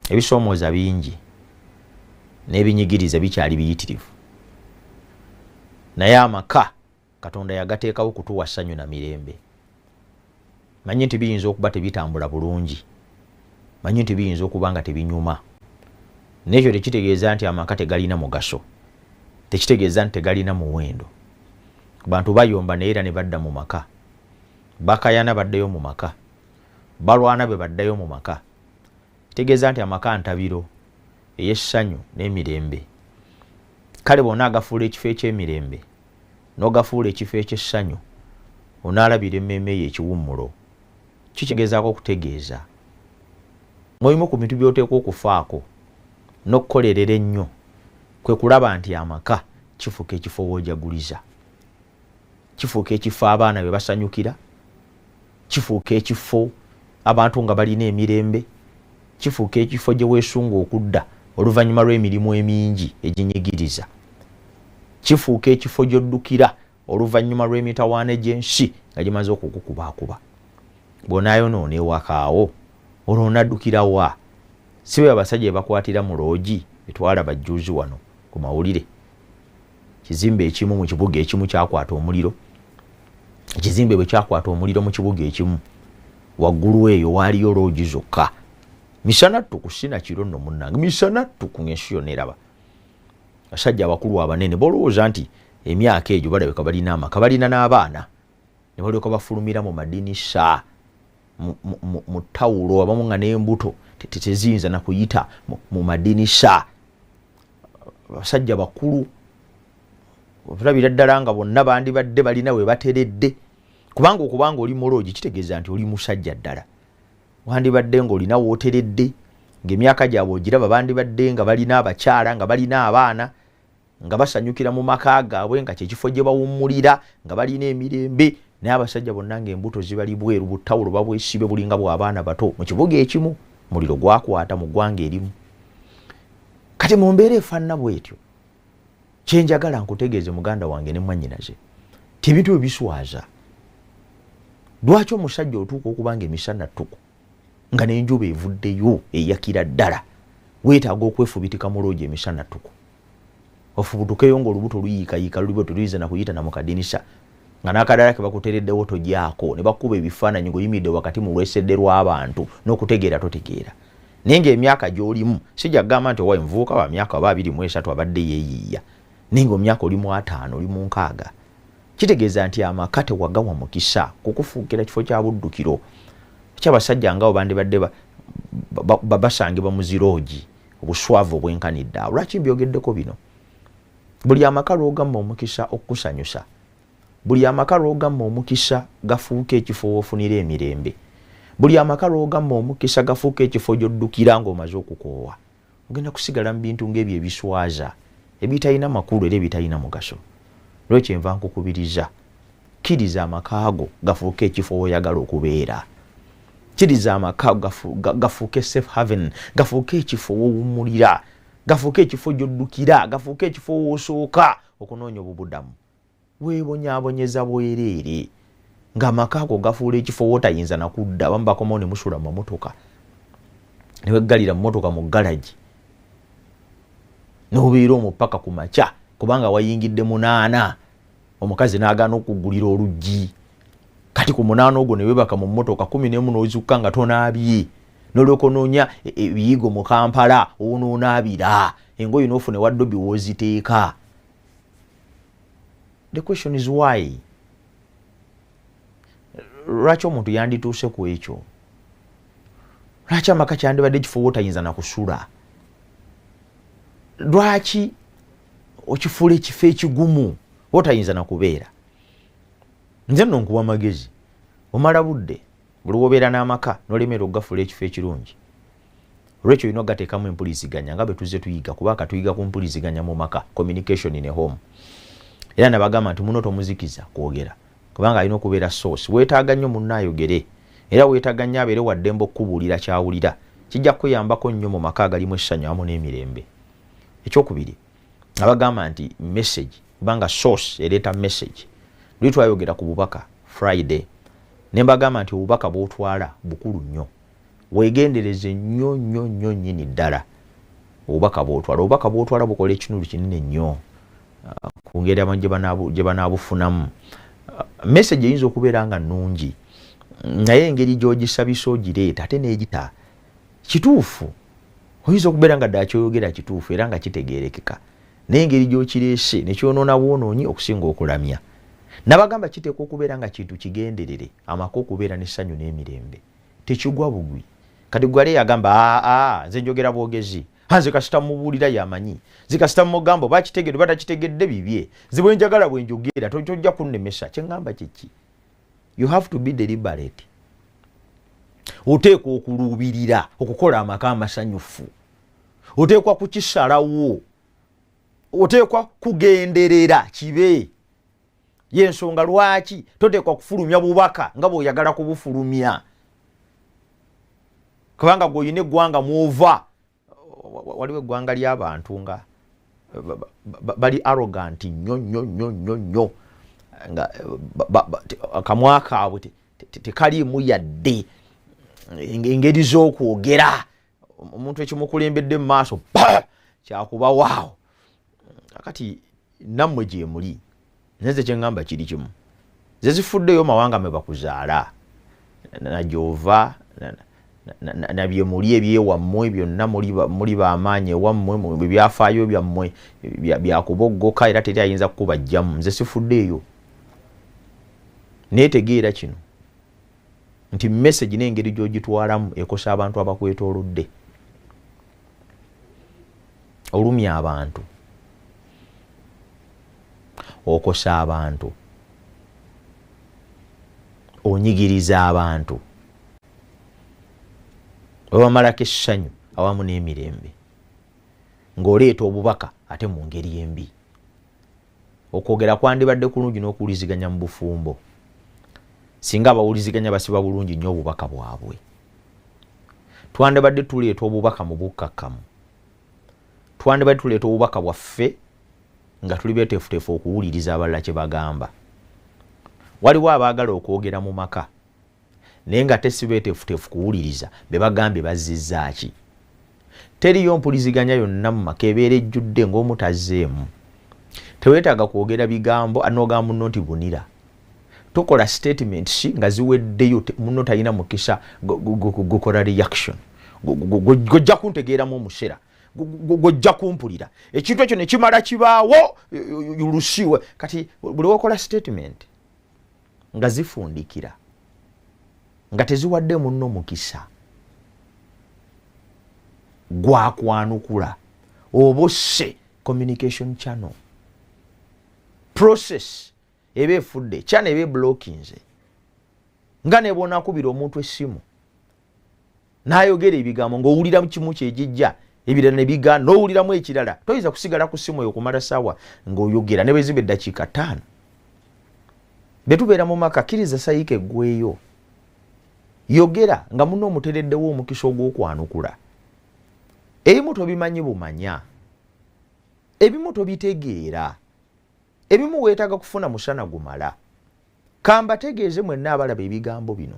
Ebisoomooza bingi n'ebinyigiriza bikyali biyitirivu, naye amaka Katonda yagateekawo kutuwa ssanyu na mirembe. Manyi nti biyinza okuba tebitambula bulungi, manyi nti biyinza okuba nga tebinyuma, n'ekyo tekitegeeza nti amaka tegalina mugaso, tekitegeeza nti tegalina muwendo. Bantu bayomba naye era ne badda mu maka, bakayana baddeyo mu maka, balwana bwe baddayo mu maka. Kitegeeza nti amaka ntabiro ey'essanyu n'emirembe. Kale bw'ona agafuula ekifo eky'emirembe n'ogafuula ekifo eky'essanyu, onaalabira emmeeme eyo ekiwummulo. Kikitegeezaako okutegeeza mulimu ku bintu by'oteekwa okufaako n'okukolerera ennyo kwe kulaba nti amaka kifuuka ekifo w'ojaguliza, kifuuka ekifo abaana bwe basanyukira, kifuuka ekifo abantu nga balina emirembe, kifuuka ekifo gye weesunga okudda oluvannyuma lw'emirimu emingi eginyigiriza, kifuuka ekifo gy'oddukira oluvannyuma lw'emitawaana egy'ensi nga gimaze okukukubaakuba. Bw'onaayonoona ewakaawo olwo onaddukira wa? Si be abasajja bebakwatira mu loogi etwalaba jjuuzi wano ku mawulire. Kizimbe ekimu mu kibuga ekimu kyakwata omuliro. Ekizimbe bwe kyakwata omuliro mu kibuga ekimu, waggulu eyo waaliyo loogi zokka. Misana ttuku, sina kiro nno munnange, misana ttuku ng'ensi yonna eraba. Abasajja abakulu abanene bolowooza nti emyaka egyo balabika balina amaka, balina n'abaana, ne balyoka bafulumira mu madinisa, mu tawulo, abamu nga n'embuto teziyinza na kuyita mu madinisa. Abasajja bakulu olabira ddala nga bonna bandibadde balina we bateredde, kubanga okubanga oli muloogi kitegeeza nti oli musajja ddala, wandibadde ng'olina wooteredde, ng'emyaka gyabwe ogiraba, bandibadde nga balina abakyala, nga balina abaana, nga basanyukira mu maka gaabwe, nga kyekifo gye bawummulira, nga balina emirembe. Naye abasajja bonna ng'embuto zibali bweru, butawulo babwesibe bulinga bw'abaana bato. Mu kibuga ekimu muliro gwakwata mu ggwanga erimu. Kati mu mbeera efaanana bw'etyo, kyenjagala nkutegeeze muganda wange ne mwannyinaze ti ebintu ebyo biswaza. Lwaki omusajja otuuka okuba nga emisana ttuku nga n'enjuba evuddeyo eyakira ddala, weetaaga okwefubitika mu loogi emisana ttuku, ofubutukeyo ng'olubuto luyiikayiika luli bwe tuluyinza na kuyita na mu kadinisa, nga n'akadaala ke bakuteereddewo togyako, ne bakuba ebifaananyi ng'oyimiridde wakati mu lwesedde lw'abantu n'okutegeera totegeera. Naye ng'emyaka gy'olimu, sijja kugamba nti owa envubuka wa myaka oba 23 abadde yeeyiiya, naye ng'omyaka oli mu 50, oli mu 60, kitegeeza nti amaka tewagawa mukisa kukufuukira kifo kya buddukiro. Kyabasajja nga bandibadde basangibwa mu ziroogi, obuswavu obwenkanidde awo. Lwaki mbyogeddeko bino? Buli amaka lw'ogamma omukisa okukusanyusa, buli amaka lw'ogamma omukisa gafuuka ekifo w'ofunira emirembe, buli amaka lw'ogamma omukisa gafuuka ekifo gy'oddukira ng'omaze okukoowa, ogenda kusigala mu bintu ng'ebyo ebiswaza, ebitalina makulu era ebitalina mugaso. Lwekyo enva nkukubiriza, kkiriza amaka go gafuuke ekifo w'oyagala okubeera. Kkiriza amaka gafuuke safe haven, gafuuke ekifo w'owummulira, gafuuke ekifo gy'oddukira, gafuuke ekifo w'osooka okunoonya obubudamu. Weebonyaabonyeza bwereere ng'amaka ago gafuula ekifo w'otayinza na kudda. Abamu bakomawo ne musula mu mamotoka, ne weggalira mu mmotoka mu galagi, n'obeera omwo paka ku makya kubanga wayingidde 8, omukazi n'agaana okuggulira oluggi. Kati ku 8 ogwo ne weebaka mu mmotoka, 11 n'ozukka nga tonaabye, n'olyoka onoonya ebiyigo mu Kampala onoonaabira engoye n'ofuna ewa Dobby w'oziteeka. The question is why? Lwaki omuntu yandituuse ku ekyo? Lwaki amaka kyandibadde kifo w'otayinza na kusula? Lwaki okifuula ekifo ekigumu w'otayinza na kubeera? Nze nno nkuwa magezi, omala budde buli w'obeera n'amaka n'olemerera okugafuula ekifo ekirungi. Olwekyo olina okugateekamu empuliziganya nga bwe tuzze tuyiga, kuba tuyiga ku mpuliziganya mu maka, communication in a home. Era nabagamba nti muno tomuzikiza kwogera, kubanga alina okubeera source. Weetaaga nnyo munno ayogere, era weetaaga nnyo abeere wa ddembe okukubuulira ky'awulira. Kijja kukuyambako nnyo mu maka agalimu essanyu awamu n'emirembe. Ekyokubiri, abagamba nti message, kubanga source ereeta message. Luli twayogera ku bubaka Friday, ne mbagamba nti obubaka bw'otwala bukulu nnyo. Weegendereze nnyo nnyo nnyo nnyini ddala obubaka bw'otwala. Obubaka bw'otwala bukola ekitundu kinene nnyo ku ngeri abantu gye banaabufunamu. Message eyinza okubeera nga nnungi, naye engeri gy'ogisabisa ogireeta ate n'egita kituufu. Oyinza okubeera nga ddala ky'oyogera kituufu era nga kitegeerekeka, naye engeri gy'okireese ne kyonoona bwonoonyi okusinga okulamya. Nabagamba kiteekwa okubeera nga kintu kigenderere, amaka okubeera n'essanyu n'emirembe, tekigwa bugwi. Kati gwali yagamba aa nze njogera bwogezi, nze kasita mubuulira yamanyi, nze kasita mugamba bakitegedde batakitegedde bibye, nze bwe njagala bwe njogera tojja kunnemesa. Kye ŋŋamba kiki? You have to be deliberate. Oteekwa okuluubirira okukola amaka amasanyufu, oteekwa kukisalawo, oteekwa kugenderera kibe. Y'ensonga lwaki toteekwa kufulumya bubaka nga bw'oyagala kubufulumya, kubanga gw'olina eggwanga mw'ova. Waliwo eggwanga ly'abantu nga bali arrogant nnyo nnyo nnyo nnyo nnyo, nga akamwa kaabwe tekaliimu yadde engeri z'okwogera. Omuntu ekimukulembedde mu maaso kyakubawaawo. Kati nammwe gye muli, nze kye ŋŋamba kiri kimu, ze zifuddeyo mawanga mwe bakuzaala, nagyova na bye muli ebyewammwe byonna, muli b'amaanyi ewammwe, ebyafaayo byammwe byakuboggoka era teri ayinza kukubajjamu. Nze sifuddeeyo, neetegeera kino nti message n'engeri gy'ogitwalamu ekosa abantu abakwetoolodde, olumya abantu, okosa abantu, onyigiriza abantu, obamalako essanyu awamu n'emirembe ng'oleeta obubaka ate mu ngeri embi. Okwogera kwandibadde kulungi n'okuwuliziganya mu bufumbo, singa abawuliziganya basiba bulungi nnyo obubaka bwabwe. Twandibadde tuleeta obubaka mu bukkakkamu, twandibadde tuleeta obubaka bwaffe nga tuli beeteefuteefu okuwuliriza abalala kye bagamba. Waliwo abaagala okwogera mu maka naye nga tesi beeteefuteefu kuwuliriza be bagambye bazzizza ki. Teriyo mpuliziganya yonna mu maka ebeera ejjudde ng'omu tazzeemu. Teweetaaga kwogera bigambo anogamba munno nti bunira. Tokola statements nga ziweddeyo, munno talina mukisa gukola reaction, gojja kuntegeeramu omusera, gojja kumpulira. Ekintu ekyo ne kimala kibaawo lusiwe. Kati buli wokola statement nga zifundikira nga teziwadde munno mukisa gwakwanukula, oba osse communication channel process eba efudde, channel eba eblockinze. Nga ne bw'onaakubira omuntu essimu n'ayogera ebigambo ng'owulira kimu kyekijja, ebirala ne bigaana, n'owuliramu ekirala, toyinza kusigala ku ssimu eyo okumala ssaawa ng'oyogera ne bwe ziba eddakiika 5. Bwe tubeera mu maka, kkiriza sayiika eggweeyo, yogera nga munno omuteereddewo omukisa ogw'okwanukula. Ebimu tobimanyi bumanya, ebimu tobitegeera, ebimu weetaaga kufuna musana gumala. Kambategeeze mwenna abalaba ebigambo bino,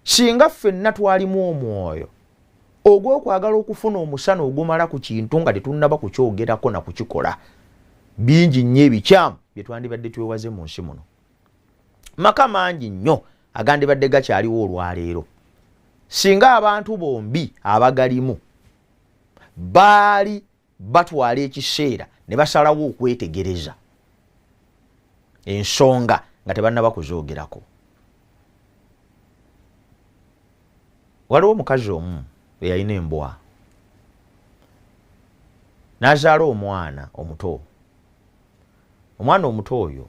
singa ffenna twalimu omwoyo ogw'okwagala okufuna omusana ogumala ku kintu nga tetunnaba kukyogerako na kukikola, bingi nnyo ebikyamu bye twandibadde twewaze mu nsi muno. Maka mangi nnyo agandibadde gakyaliwo olwaleero singa abantu bombi abagalimu baali batwala ekiseera ne basalawo okwetegereza ensonga nga tebannaba kuzoogerako. Waliwo omukazi omu eyalina embwa, n'azaala omwana omuto. Omwana omuto oyo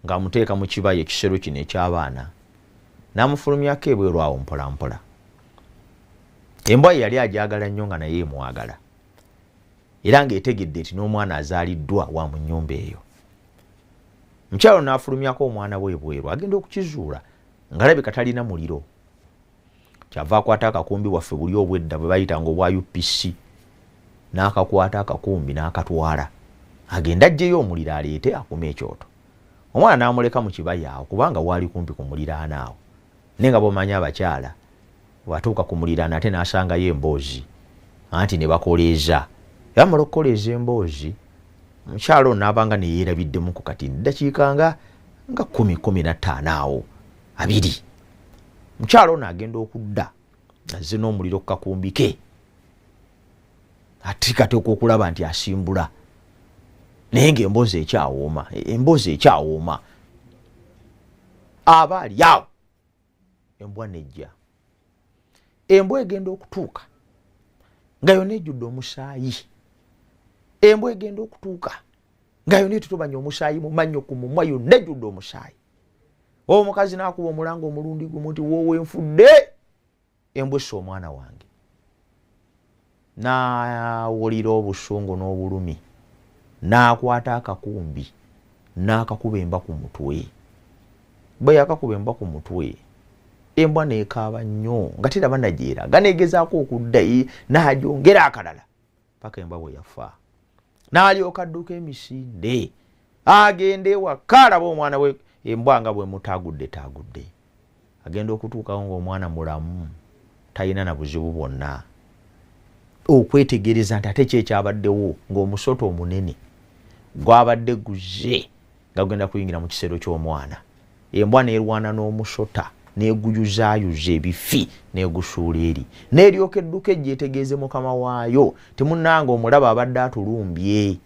ng'amuteeka mu kibaya ekisero kino eky'abaana, n'amufulumyako ebweru awo mpola mpola. Embwa ye yali agyagala nnyo nga naye emwagala, era ng'etegedde nti n'omwana azaaliddwa wa mu nnyumba eyo. Mukyalo n'afulumyako omwana we ebweru, agenda okukizuula ng'alabika talina muliro. Kyava akwata akakumbi waffe buli obwedda bwe bayitanga obwa UPC, n'akakwata akakumbi n'akatwala, agenda aggyeyo omuliro aleete akume ekyoto. Omwana n'amuleka mu kibaya awo kubanga waali kumpi ku muliraano awo, naye nga bw'omanyi abakyala Bw'atuuka ku muliraano ate n'asangayo emboozi, anti ne bakoleeza. Yamala okukoleeza emboozi, omukyala ono n'abanga ne yeerabiddemuko kati ddakiika nga 10, 15 awo 20. Omukyala ono agenda okudda azze n'omuliro ku kakumbi ke, ate kateekwa okulaba nti asimbula, naye ng'emboozi ekyawooma, emboozi ekyawooma. Aba ali awo, embwa nejja. Embwa egenda okutuuka nga yonna ejjudde omusaayi. Embwa egenda okutuuka nga yonna etutobanya omusaayi mu mannyo, ku mumwa, yonna ejjudde omusaayi. Omukazi n'akuba omulanga omulundi gumu nti woowe nfudde, embwa esse omwana wange. N'awulira obusungu n'obulumi, n'akwata akakumbi n'akakuba embwa ku mutwe. Bwe yakakuba embwa ku mutwe, embwa n'ekaaba nnyo nga teraba nagyeraga, n'egezaako okudda n'agyongera akalala paka embwa bwe yafa. N'alyoka adduka emisinde agende ewaka alabe omwana we embwa nga bwemutaagudde taagudde. Agenda okutuukawo ng'omwana mulamu, talina na buzibu bwonna. Okwetegereza nti ate ki ekyabaddewo, ng'omusota omunene gwabadde guzze nga gugenda kuyingira mu kisero ky'omwana. Embwa n'erwana n'omusota n'eguyuzaayuza ebifi n'egusuula eri, n'eryoka edduka ejja etegeeze mukama waayo temunnanga omulaba abadde atulumbye,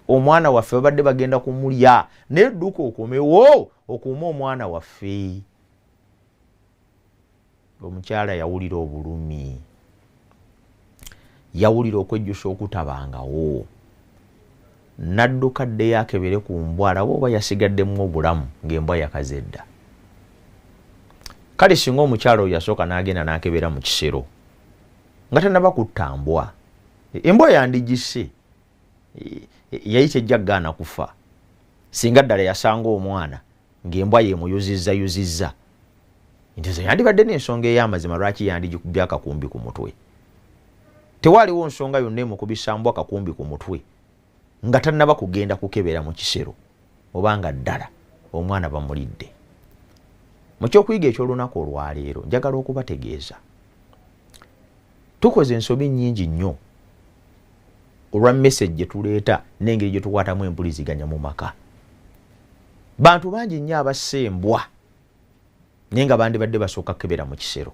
omwana waffe babadde bagenda kumulya, n'edduka okomewo okuume omwana waffe. Omukyala yawulira obulumi, yawulira okwejjusa okutabangawo, n'adduka addeyo akebere ku mbwa alabe oba yasigaddemu obulamu ng'embwa yakaze dda. Kale singa omukyala oyo yasooka n'agenda n'akebera mu kisero nga tannaba kutta mbwa, embwa yandigisse, yali tejja kugaana kufa. Singa ddala yasanga omwana ng'embwa yemuyuzizzayuzizza, nti yandibadde n'ensonga ey'amazima lwaki yandigikubye akakumbi ku mutwe. Tewaaliwo nsonga yonna emukubisa mbwa kakumbi ku mutwe nga tannaba kugenda kukebera mu kisero oba nga ddala omwana bamulidde. Mu kyokuyiga eky'olunaku olwaleero njagala okubategeeza tukoze ensobi nnyingi nnyo olwa message gye tuleeta n'engeri gye tukwatamu empuliziganya mu maka. Bantu bangi nnyo abassa embwa naye nga bandibadde basooka kukebera mu kisero.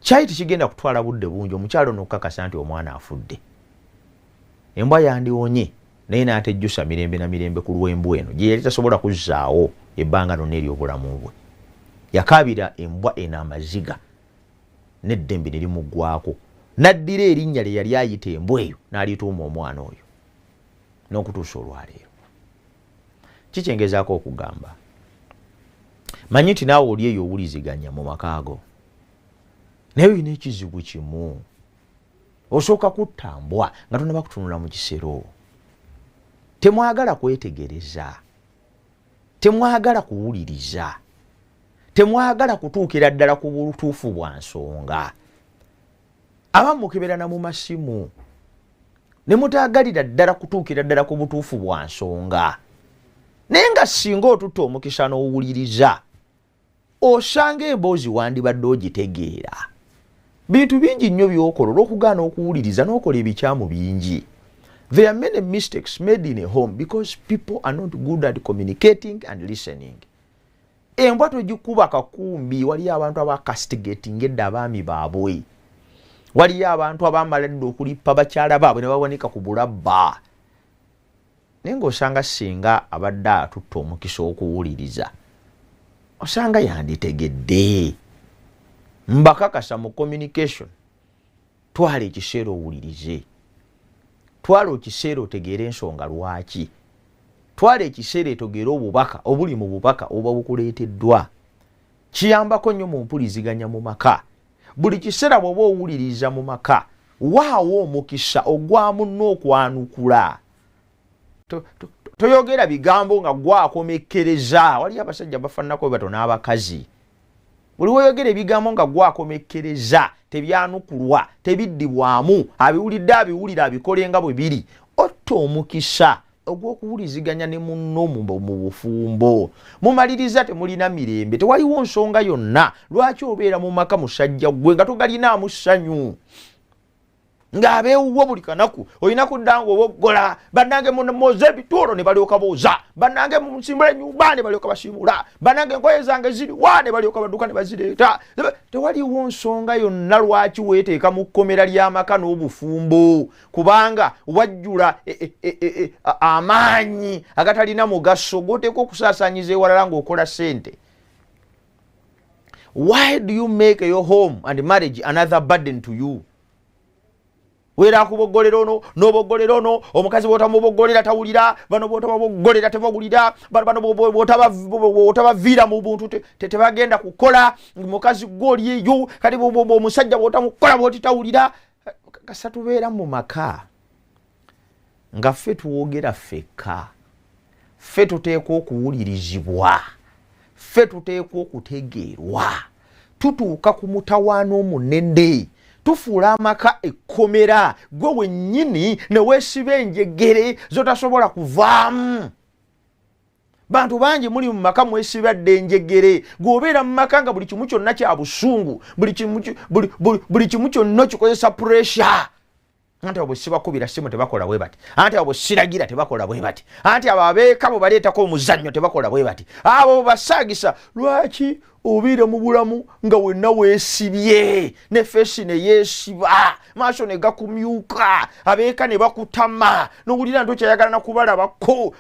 Kyali tekigenda kutwala budde bungi omukyala ono okukakasa nti omwana afudde. Embwa yandiwonye naye n'atejjusa mirembe na mirembe ku lw'embwa eno gye yali tasobola kuzzaawo ebbanga lonna ery'obulamu bwe. Yakaabira embwa eno amaziga n'eddembe ne limuggwako, n'addira erinnya lye yali ayita embwa eyo n'alituuma omwana oyo n'okutuusa olwaleero. Kikyengezaako okugamba, manyi nti naawe oli eyo owuliziganya mu maka go, naye olina ekizibu kimu. Osooka kutta mbwa nga tonnaba kutunula mu kisero. Temwagala kwetegereza, temwagala kuwuliriza, temwagala kutuukira ddala ku butuufu bwa nsonga. Abamu mukebera na mu masimu ne mutaagalira ddala kutuukira ddala ku butuufu bwa nsonga. Naye nga singa otutta omukisa n'owuliriza, osanga emboozi wandibadde ogitegeera. Bintu bingi nnyo by'okola olw'okugaana okuwuliriza n'okola ebikyamu bingi. There are many mistakes made in a home because people are not good at communicating and listening. Embwa togikuba kakumbi. Waliyo abantu abakastigating edda abaami baabwe, waliyo abantu abamala edda okulippa bakyala baabwe ne bawanika ku bulabba. Naye ng'osanga singa abadde atutta omukisa okuwuliriza, osanga yanditegedde. Mbakakasa mu communication, twala ekiseera owulirize, twala ekiseera otegeere ensonga lwaki, twala ekiseera etogeere obubaka obuli mu bubaka obuba bukuleeteddwa. Kiyambako nnyo mu mpuliziganya mu maka. Buli kiseera bw'oba owuliriza mu maka, waawo omukisa ogwa munno okwanukula. Toyogera bigambo nga gwakomekkereza. Waliyo abasajja bafaananako bwe bato n'abakazi. Buli w'oyogera ebigambo nga gwakomekkereza, tebyanukulwa, tebiddibwamu, abiwulidde abiwulira abikole nga bwe biri, otta omukisa ogw'okuwuliziganya ne munno mu bufumbo. Mumaliriza temulina mirembe, tewaliwo nsonga yonna lwaki obeera mu maka musajja gwe nga togalinaamu ssanyu, ng'abeewuwo buli kanaku olina kudda nga oboggola, bannange moze ebituulo ne balyoka booza, bannange musimbula ennyumba ne balyoka basiibula, bannange engoye zange ziriwa ne balyoka badduka ne bazireeta. Tewaliwo nsonga yonna lwaki weeteeka mu kkomera ly'amaka n'obufumbo, kubanga wajjula amaanyi agatalina mugaso g'oteeka okusaasaanyiza ewalala ng'okola ssente. Why do you make your home and marriage another burden to you? Wera akuboggolera ono n'oboggolera ono, omukazi bw'otamuboggolera tawulira, bano bw'otababoggolera tebawulira, bano bw'otabaviira mu buntu tebagenda kukola, mukazi gw'oli eyo kati omusajja bw'otamukola bw'oti tawulira. Kasa tubeera mu maka nga ffe tuwogera ffekka, ffe tuteekwa okuwulirizibwa, ffe tuteekwa okutegeerwa, tutuuka ku mutawaana omunene, tufuula amaka ekkomera, gwe wennyini ne weesiba enjegere z'otasobola kuvaamu. Bantu bangi muli mu maka mwesibadde enjegere, gw'obeera mu maka nga buli kimu kyonna kya busungu, buli kimu kyonna kikozesa pressure. Anti abo sibakubira simu tebakola bwe bati, anti abo siragira tebakola bwe bati, anti abo abeeka bo baleetako omuzannyo tebakola bwe bati, abo basaagisa. Lwaki obeera mu bulamu nga wenna weesibye, ne feesi ne yeesiba, maaso ne gakumyuka, abeeka ne bakutama, n'owulira nti okyayagala na kubalabako.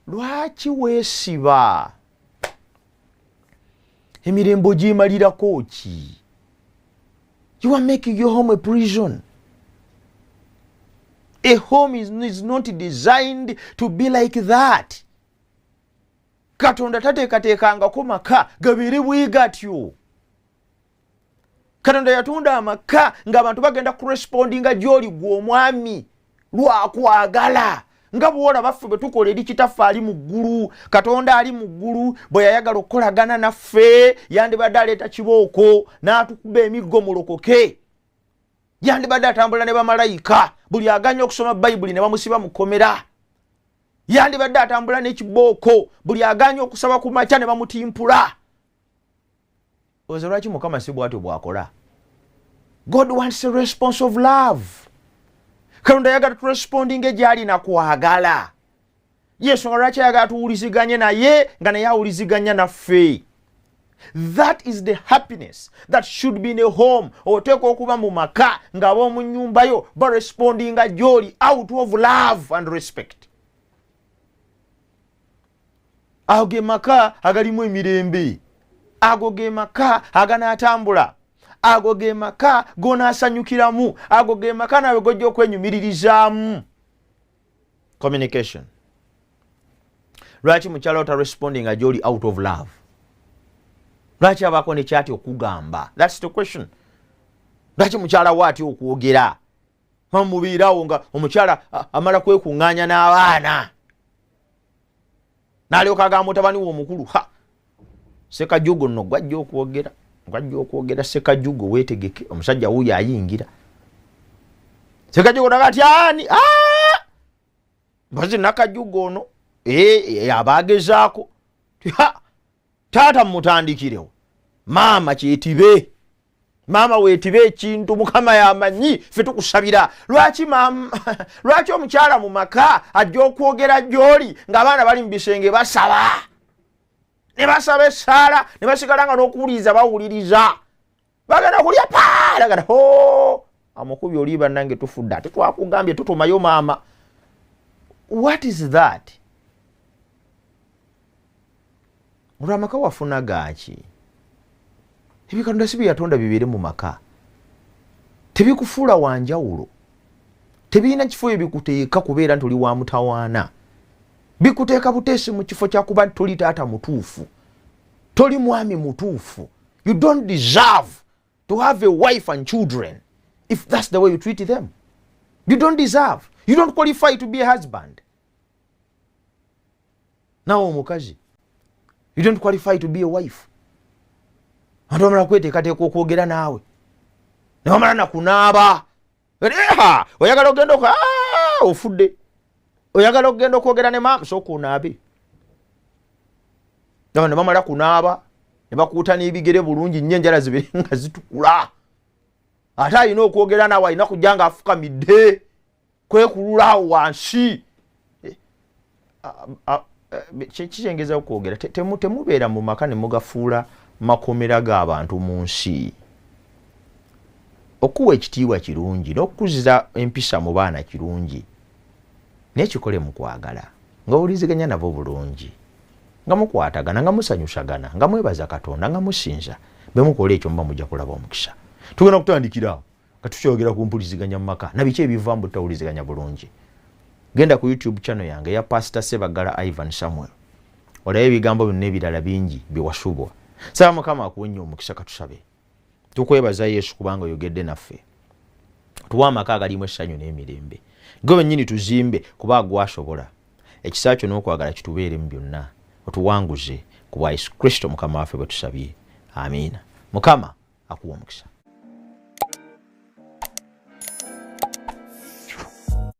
Lwaki weesiba? Emirembe ogyemalirako ki? You are making your home a prison. A home is not designed to be like that. Katonda tateekateekangako maka gabeere bwe gatyo. Katonda yatunda amaka ng'abantu bagenda kurespondinga gy'oli gwe omwami lwakwagala, nga bw'olaba ffe bwe tukola eri kitaffe ali mu ggulu. Katonda ali mu ggulu bwe yayagala okukolagana naffe yandibadde aleeta kibooko n'atukuba emiggo mulokoke, yandibadde atambula ne bamalayika buli aganya okusoma Bayibuli ne bamusiba mu kkomera, yandibadde atambula n'ekibooko buli aganya okusaba ku makya ne bamutimpula. Oza lwaki Mukama si bw'atyo bw'akola? God wants a response of love. Katonda ayagala turespondinge gy'ali na kwagala. Yensonga lwaki ayagala tuwuliziganye naye nga naye awuliziganya naffe. That is the happiness that should be in a home. Oteekwa okuba mu maka ng'ab'omu nnyumba yo barespondinga gy'oli out of love and respect. Ago ge maka agalimu emirembe, ago ge maka aganaatambula, ago ge maka g'onaasanyukiramu, ago ge maka nawe g'ojja okwenyumiririzaamu. Communication. Lwaki mukyala otarespondinga gy'oli out of love? Lwaki abaako ne kyati okugamba? That's the question. Lwaki mukyala we atya okwogera? Bamubeerawo nga omukyala amala kwekuŋŋaanya n'abaana, n'alyoka agamba mutabani we omukulu, ha, Sekajugo nno gwajja okwogera, gwajja okwogera, Sekajugo weetegeke, omusajja wuuyo ayingira. Sekajugo naga ati ani? Mpozi Nakajugo ono aba agezaako. Ha, taata mmutandikirewo, maama kyetibe, maama weetibe ekintu, Mukama yamanyi, ffe tukusabira. Lwaki maama, lwaki omukyala mu maka ajja okwogera gy'oli ng'abaana bali mu bisenge basaba, ne basaba essaala, ne basigala nga n'okuwuliriza bawuliriza, bagenda kulya paala, ho amukubi oli bannange tufudde, ate twakugambye tutumayo maama. What is that? Olw'amaka wafuna gaaki? Ebyo Katonda si bye yatonda bibeere mu maka. Tebikufuula wa njawulo, tebirina kifo ebikuteeka kubeera nti oli wa mutawaana. Bikuteeka buteesi mu kifo kya kuba toli taata mutuufu, toli mwami mutuufu. You don't deserve to have a wife and children if that's the way you treat them. You don't deserve, you don't qualify to be a husband. Nawe omukazi, you don't qualify to be a wife. Abantu bamala kweteekateeka okwogera naawe, ne bamala nakunaaba, oyagala ogenda ofudde. Oyagala okugenda okwogera ne maama, sooka onaabe. Ne bamala kunaaba ne bakuuta n'ebigere bulungi nnyo, enjala zibeere nga zitukula. Ate alina okwogera naawe alina kujja nga afukamidde kwekulula awo wansi. Kikyengeza okwogera, temubeera mu maka ne mugafuula makomera g'abantu mu nsi. Okuwa ekitiibwa kirungi n'okukuziza empisa mu baana kirungi, naye kikole mu kwagala, nga owuliziganya nabo bulungi, nga mukwatagana, nga musanyusagana, nga mwebaza Katonda, nga musinza. Bwe mukola ekyo muba mujja kulaba omukisa. Tugenda kutandikira awo nga tukyogera ku mpuliziganya mu maka na biki ebiva mu butawuliziganya bulungi. Genda ku YouTube channel yange eya Pastor Ssebaggala Ivan Samuel, olabe ebigambo byonna ebirala bingi bye wasubwa. Saba Mukama akuwe nnyo omukisa. Katusabe. Tukwebaza Yesu kubanga oyogedde naffe, tuwa amaka agalimu essanyu n'emirembe. Gwe bennyini tuzimbe kuba gwasobola. Ekisa kyo n'okwagala kitubeere mu byonna, otuwanguze ku bwa Yesu Kristo Mukama waffe bwe tusabye. Amiina. Mukama akuwa omukisa.